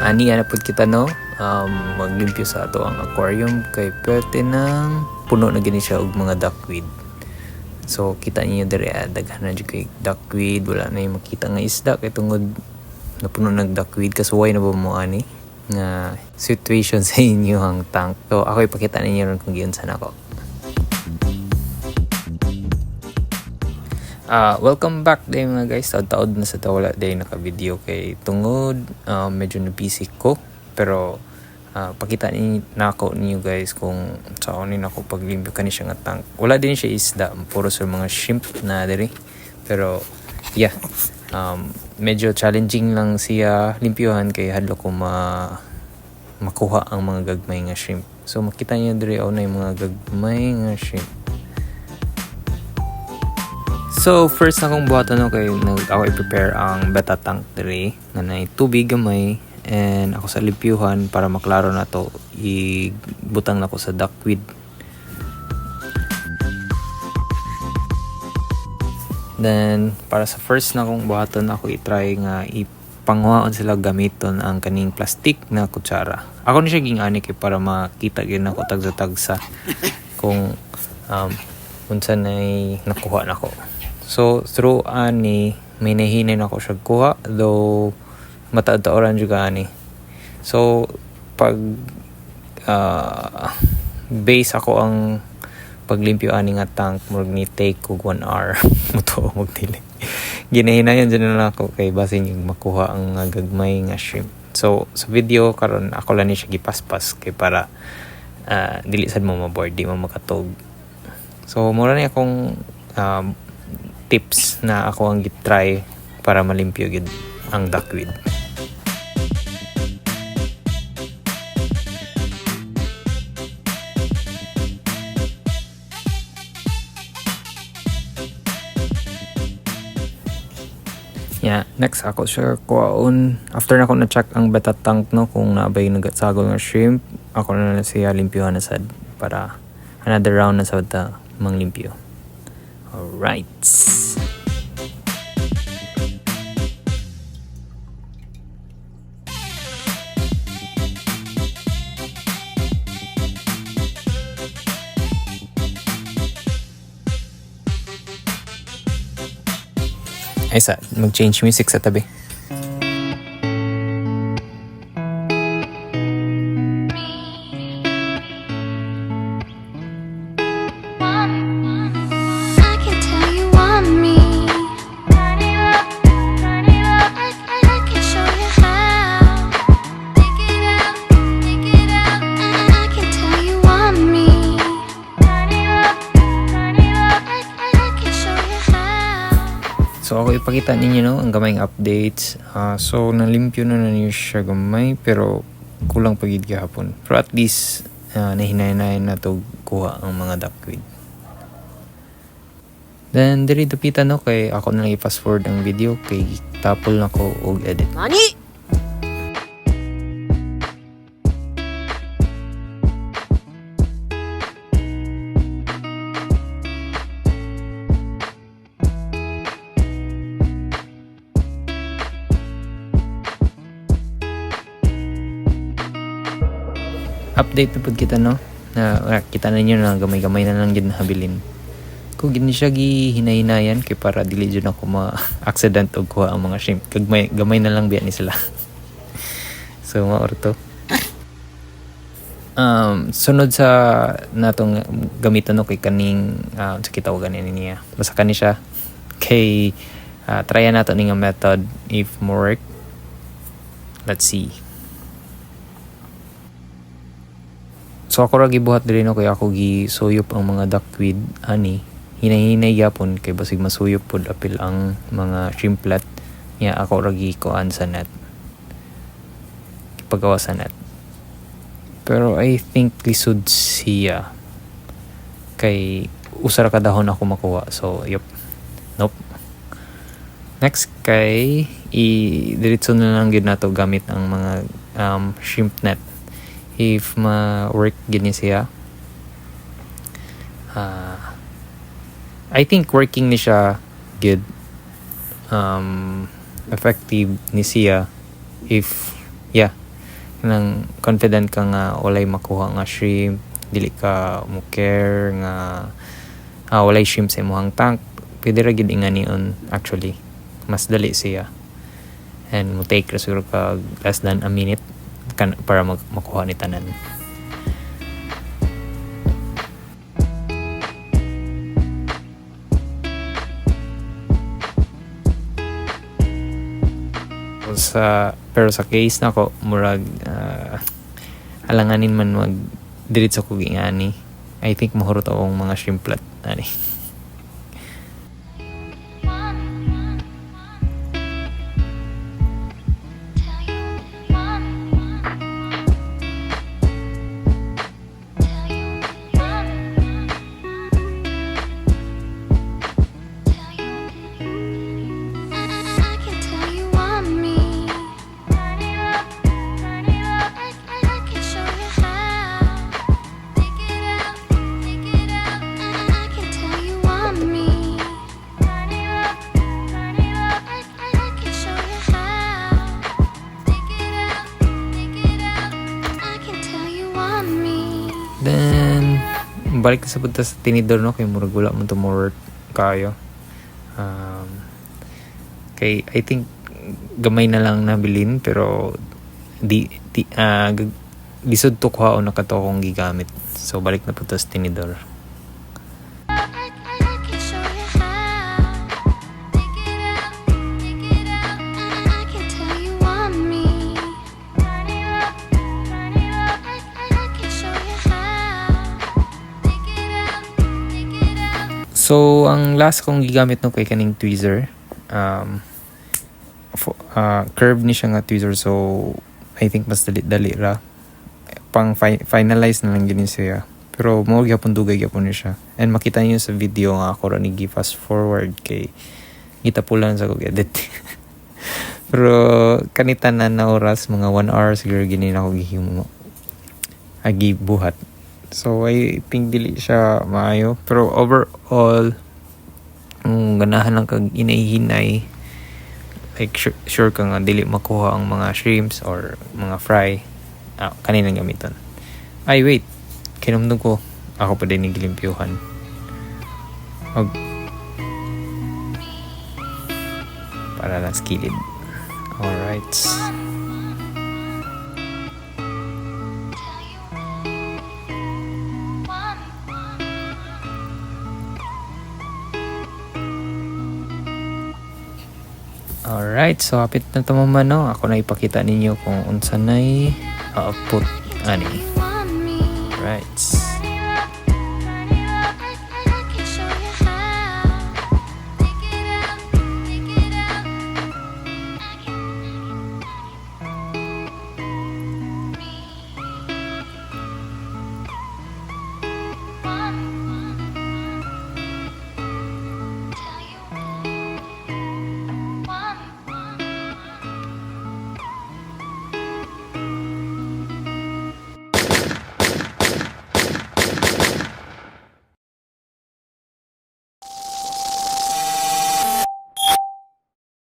Ani na pud kita, no, maglimpyo sa ato ang aquarium kay pwede nang puno na gini siya og mga duckweed. So kita niyo diri, daghan na jud kay duckweed. Wala na yung makita nga isda kay tungod napuno nag duckweed. Kasuway na ba mo ani nga situation sa inyong tank? So ako ipakita ninyo ron kung giunsa nako. Welcome back day, mga guys. Taod-taod na sa wala day naka-video kay tungod medyo na busy ko. Pero pakita ni nako ninyo, guys, kung sa ni nako paglimpyo kani siya nga tank. Wala din siya isda, puro sa mga shrimp na diri. Pero yeah, medyo challenging lang siya limpyuhan kay hadlok ko makuha ang mga gagmay nga shrimp. So makita niyo diri, oh, na yung mga gagmay nga shrimp. So first na akong buhaton, no, kay nag ako i-prepare ang betta tank diri nga nay tubig gamay and ako sa limpyuhan para maklaro na to, ibutang nako sa duckweed. Then para sa first na akong buhaton, ako i-try nga ipanguhaon sila gamiton ang kaning plastic na kutsara. Ako ni siya ging-ani kay para makita gyud nako tagsa-tagsa kung unsa nay nakuha nako. So through ani may nahinay nako siya kuha, though mataod-taoran jud ani. So pag base ako ang paglimpyo ani nga tank, murag ni take og 1 hour, mutuo magdili. Ginahinayan dyan na lang ako kay basin yung makuha ang nga gagmay nga shrimp. So sa video karon ako lang ni siya gipaspas kay para dili sad mo maboard, di mo makatog. So mura ni akong tips na ako ang gitry para malimpyo gid ang duckweed. Yeah, next ako siya kuhaon after na ako na-check ang betta tank, no, kung naabay nagsagol nga shrimp, ako na lang siya limpyuhan na sad para another round na sad ta manglimpyo. Alright. Ay sa, mag-change music sa tabi. I can tell you want me. I can show you how. Take it out, take it out. I can tell you want me. I can show you how. So ako ipakita ninyo, no, ang gamayng updates. So nalimpyo na na niyo siya gamay pero kulang pa gid gihapon. Pero at least nahinay-hinayan na to kuha ang mga duckweed. Then diri dapitan, no, kay ako na lang i-fast forward ang video kay tapol na ko og edit. Nani? Update na pud kita, no, na kita ninyo na gamay-gamay na lang gid nahabilin ko gid ni siya gihinay-hinayan kay para dili jud ako ma-accident og kuha ang mga shrimp. Gagmay gamay na lang biya ni sila. So mao to. Sunod sa natong gamiton, no, kay kaning sa kita ganin niya, basta kani siya kay tryan nato ni nga method if mo work. Let's see. So ako ra gibuhat diri, no, kay ako gisuyop ang mga duckweed ani hinay-hinay gyapon kay basig masuyop pod apil ang mga shrimplet niya. Ako ra gikuan sa net, pagawa sa net. Pero I think lisod siya kay usa ra ka dahon ako makuha. So yup, nope. Next kay i diretso na lang gyud nato gamit ang mga shrimp net if ma-work gid ni siya. I think working ni siya good, effective ni siya if yeah. Nang confident ka nga walay makuha nga shrimp, dili ka mo care nga walay shrimp sa imong tank, pwede ra gyud inganion actually. Mas dali siya. And mo take ra siguro ka less than a minute kan para makuha ni tanan. Sa pero sa case nako, murag alanganin man mag diretso ko ingani. I think mahurot akong mga shrimplet ani. Want me. Tell you want me. Tell you want me. Tell you I can tell you want me. Turn it up, turn it up. I can show you how. Take it out, take it out. I can tell you want me. Turn it up, turn it up. I can show you how. Take it out, take it out. I can tell you want me. Then balik sa punta sa tinidor, no, kay murag wala man to mo work kayo. Kay I think gamay na lang nabilin, pero di lisod to kuhaon na kato akong gigamit. So balik na po to sa tinidor. I can show you how. Take it out, take it out. I can tell you want me. Turn it up, turn it up. I can show you how. Take it out, take it out. So ang last kong gigamit, no, kay kaning tweezer. Curve ni siya nga tweezer, so I think mas dali-dali ra. Pang finalize na lang gini siya. Pero mo gyapon, dugay gyapon ni siya. And makita niyo sa video nga ako ra ni fast forward kay gitapulan sa kog edit. Pero kanita na na oras, mga 1 hour siguro gini na ako gihimo agi buhat. So I think dili siya maayo. Pero overall, kung ganahan lang kag inay-hinay, like sure ka nga dili makuha ang mga shrimps or mga fry, kaninang gamiton. Ay wait, kinumdum ko, ako pa din gilimpyuhan. Og para lang sa kilid. Alright. Tell you want me. Alright, so hapit na to, mama, no. Ako na ipakita ninyo kung unsa nay output ani. You want me. Right.